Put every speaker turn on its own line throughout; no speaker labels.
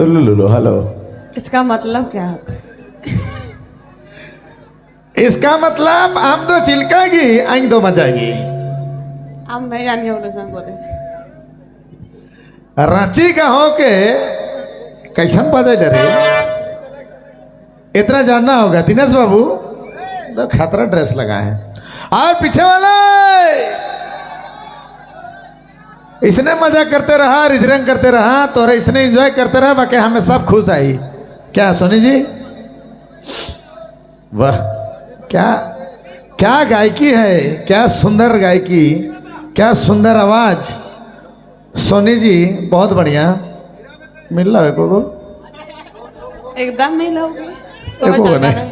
सुन लो हेलो।
इसका मतलब क्या होता है?
इसका मतलब हम तो चिलकागी आंग दो मचाएगी।
हम नहीं जानी हम लोग बोले।
रांची का हो के कैसन बजे रे, इतना जानना होगा। दिनेश बाबू तो खतरा ड्रेस लगाए हैं। और पीछे वाले इसने मजा करते रहा, रिजरंग करते रहा, तो इसने एंजॉय करते रहा, बाकी हमें सब खुश आई। क्या सोनी जी, वाह क्या क्या गायकी है, क्या सुंदर गायकी, क्या सुंदर आवाज। सोनी जी बहुत बढ़िया। मिल रहा है को
एकदम नहीं लोगे तो
एको गो नहीं।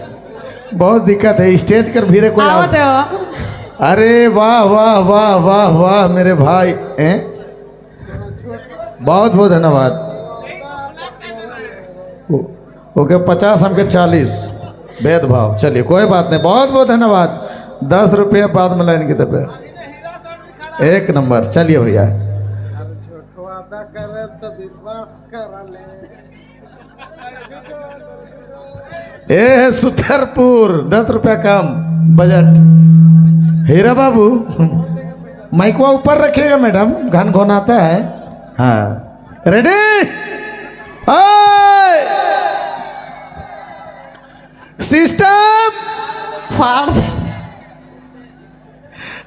बहुत दिक्कत है स्टेज कर भीरे कोई
आवत है वो।
अरे वाह वाह वाह वाह वाह मेरे भाई, हैं? बहुत बहुत धन्यवाद। ओके 50 हमके 40 भेदभाव, चलिए कोई बात नहीं, बहुत बहुत धन्यवाद। 10 रुपये बाद में लाइन के दबे, एक नंबर। चलिए भैया ए सुथरपुर 10 रुपया कम बजट। हीरा बाबू माइकवा ऊपर रखिएगा मैडम, घन घन आता है। हाँ रेडी सिस्टम
फाड़ दे।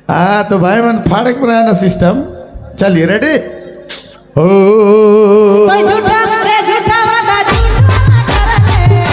हाँ तो भाई मन फाड़ के बनाया ना सिस्टम। चलिए रेडी हो।
तो झूठा रे झूठा वादा झूठा कर ले।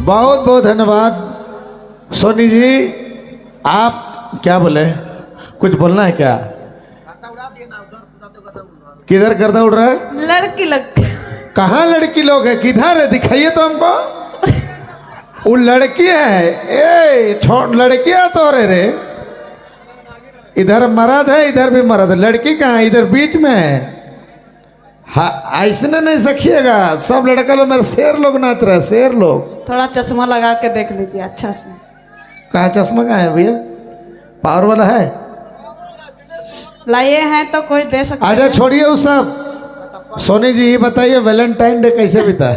बहुत बहुत धन्यवाद सोनी जी। आप क्या बोले, कुछ बोलना है क्या? किधर गर्दा उड़ रहा है?
लड़की लगती है।
कहाँ लड़की लोग है, किधर है, दिखाइए तो हमको। वो लड़की है, ए छोड़ लड़की है तो रे रे, इधर मर्द है इधर भी मर्द है, लड़की कहाँ है? इधर बीच में है। हाँ ऐसे नहीं सखिएगा, सब लड़का लोग मेरे शेर लोग नाच रहे हैं, शेर लोग।
थोड़ा चश्मा लगा के देख लीजिए अच्छा से।
कहाँ चश्मा कहाँ है भैया? पावर वाला है?
लाइए हैं तो कोई दे सकता
आजा
है।
छोड़िए वो सब। सोनी जी ये बताइए वैलेंटाइन डे कैसे बीता?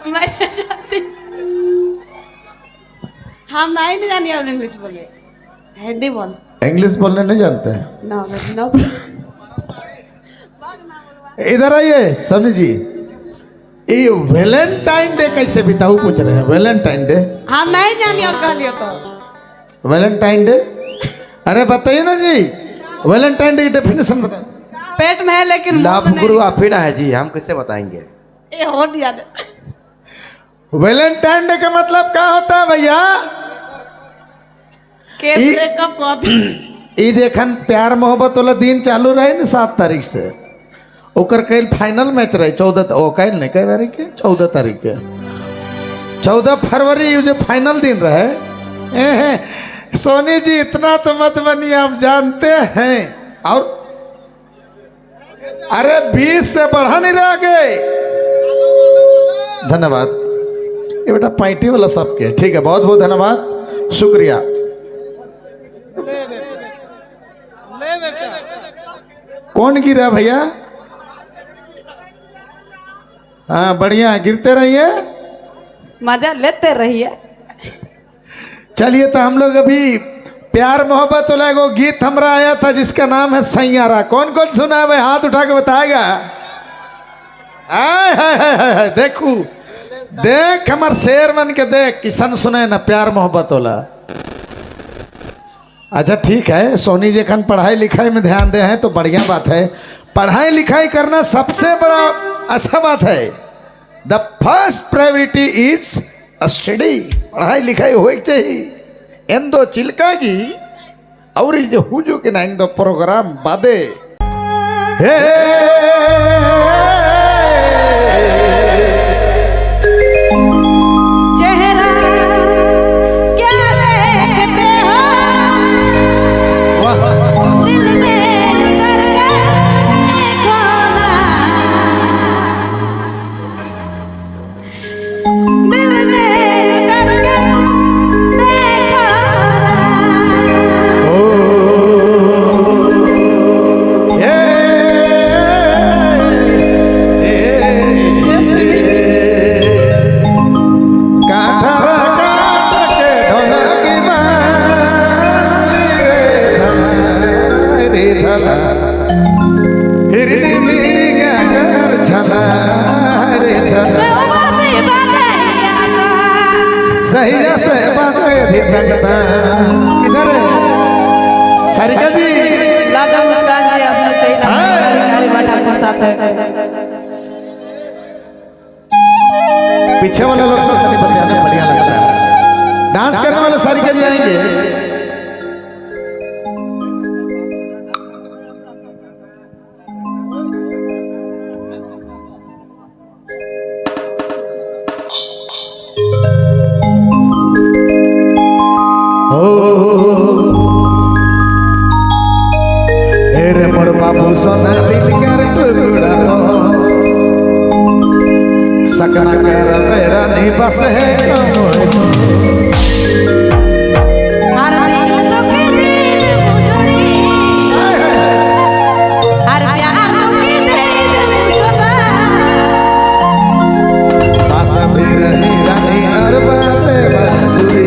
मैं नहीं जानती, हम नहीं जानी अब इंग्लिश बोले, हिंदी बोल।
इंग्लिश बोलने नहीं जानते हैं?
No no.
इधर आइए सोनी जी, ये वैलेंटाइन डे कैसे बीता वो पूछ रहे हैं। वैलेंटाइन डे
हम नहीं जानी और कह लियो तो
वैलेंटाइन डे, अरे बताइए ना जी, वैलेंटाइन डे की डेफिनेशन बताइए।
पेट में है लेकिन
लाभ गुरु आप ही ना है जी, हम कैसे बताएंगे?
ये हो दिया।
वैलेंटाइन डे का मतलब क्या होता है भैया?
के ब्रेकअप कर
ई जखन प्यार मोहब्बत वाला दिन चालू रहे ना 7 तारीख से, ओकर कल फाइनल मैच रहे 14, ओ कल नहीं कै तारीख के, 14 तारीख के, 14 फरवरी जो फाइनल दिन रहे, सोनी जी इतना तो मत बनिए, आप जानते हैं। और अरे 20 से बढ़ा नहीं रह गए। धन्यवाद ये बेटा पाइटी वाला सबके, ठीक है, बहुत बहुत धन्यवाद, शुक्रिया। कौन गिरा भैया? हाँ बढ़िया, गिरते रहिए,
मजा लेते रहिए।
चलिए तो हम लोग अभी प्यार मोहब्बत वाला एगो गीत हमरा आया था जिसका नाम है सैयारा। कौन कौन सुना है भाई? हाथ उठा के बताएगा। आय हाय हाय हाय हाय, देखू देख हमार शेर मन के देख किसन सुने ना प्यार मोहब्बत वाला। अच्छा ठीक है, सोनी जी खन पढ़ाई लिखाई में ध्यान दे हैं तो बढ़िया बात है। पढ़ाई लिखाई करना सबसे बड़ा अच्छा बात है। The first priority is study. पढ़ाई लिखाई होए के चाहिए। एंदो चिल्का की और जे हुजू के ना इंदो प्रोग्राम बादे हे
चेहरा क्या देखते हो,
वाह
दिल में उतर कर देखो ना, दिल में उतर कर देखो ना।
ओ ए काठा काट के ढोलकी बानी रे झला रे झला, हिरनी मिर्गा कर झला रे झला, सही से बाजे धिधकता। किधर है सारिका जी?
लाडा मुस्कान जी अपना चाहिए साथ है।
पीछे वाले लोग सब चलिए बतियाने, बढ़िया लगता है। डांस करने वाले सारिका जी आएंगे। हो रे मोर बाबू सोना दिल कर टुकड़ा हो, सकना कर मेरा नहीं बस है कमर।
हर दिल तो के दिल मुजड़ी, हर प्यार तो के दिल मुसबा,
बस भी रही रानी और बातें बांसुरी।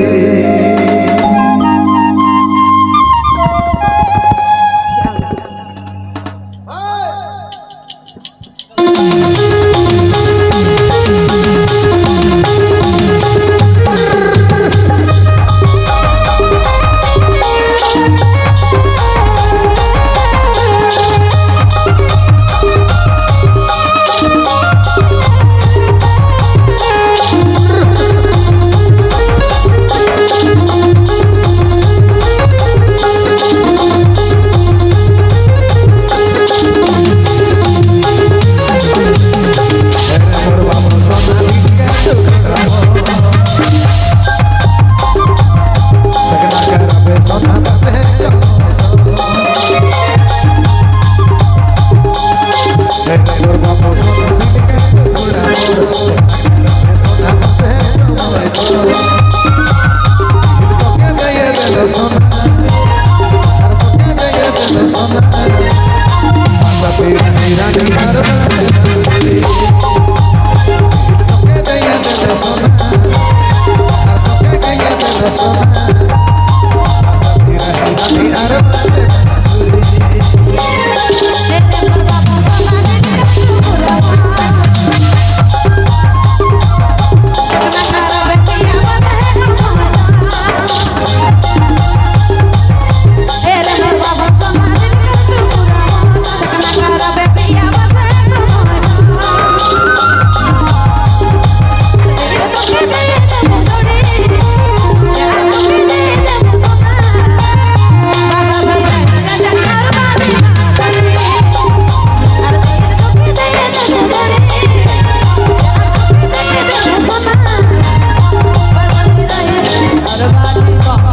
वाह जी वाह।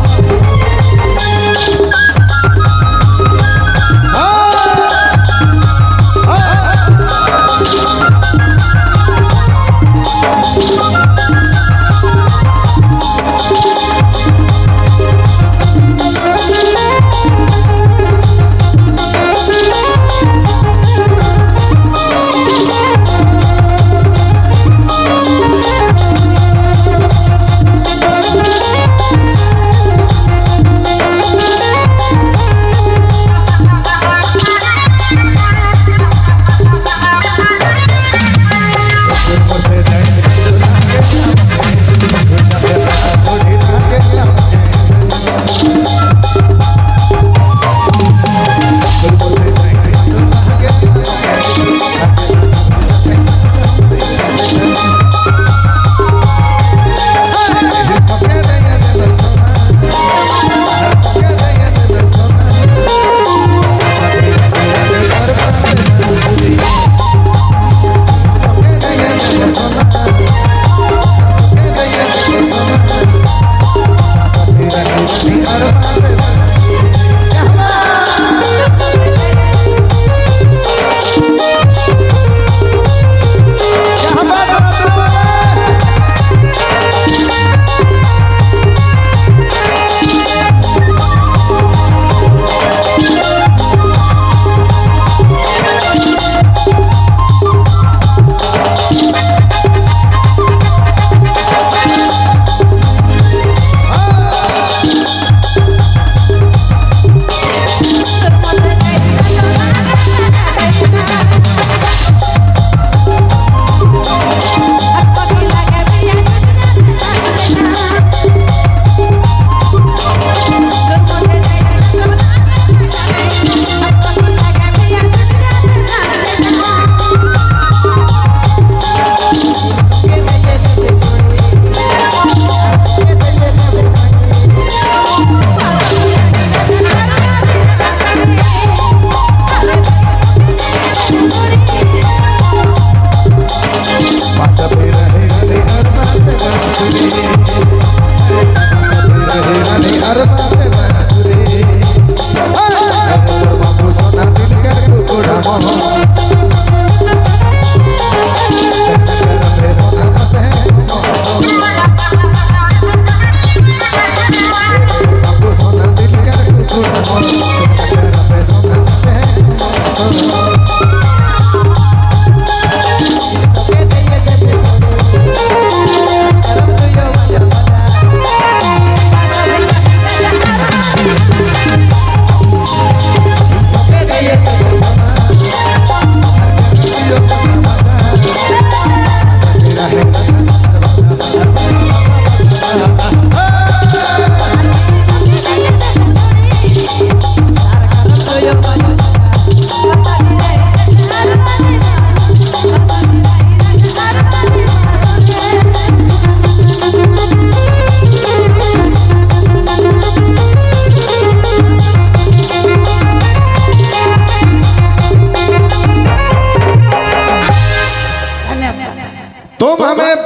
तुम हमें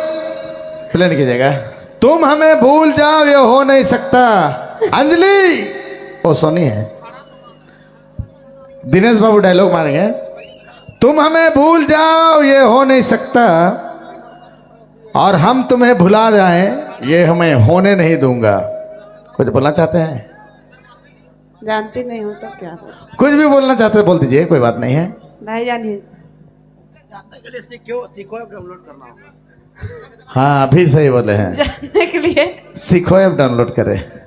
प्लेन की जगह, तुम हमें भूल जाओ ये हो नहीं सकता। अंजलि ओ सोनी है, दिनेश बाबू डायलॉग मारेंगे। तुम हमें भूल जाओ ये हो नहीं सकता, और हम तुम्हें भुला जाएं ये हमें होने नहीं दूंगा। कुछ बोलना चाहते हैं?
जानती नहीं हूँ तो क्या बोल।
कुछ भी बोलना चाहते हैं बोल दीजिए, कोई बात नहीं है।
नहीं जानी।
हाँ अभी सही बोले हैं,
जानने के लिए
सीखो ऐप डाउनलोड करें।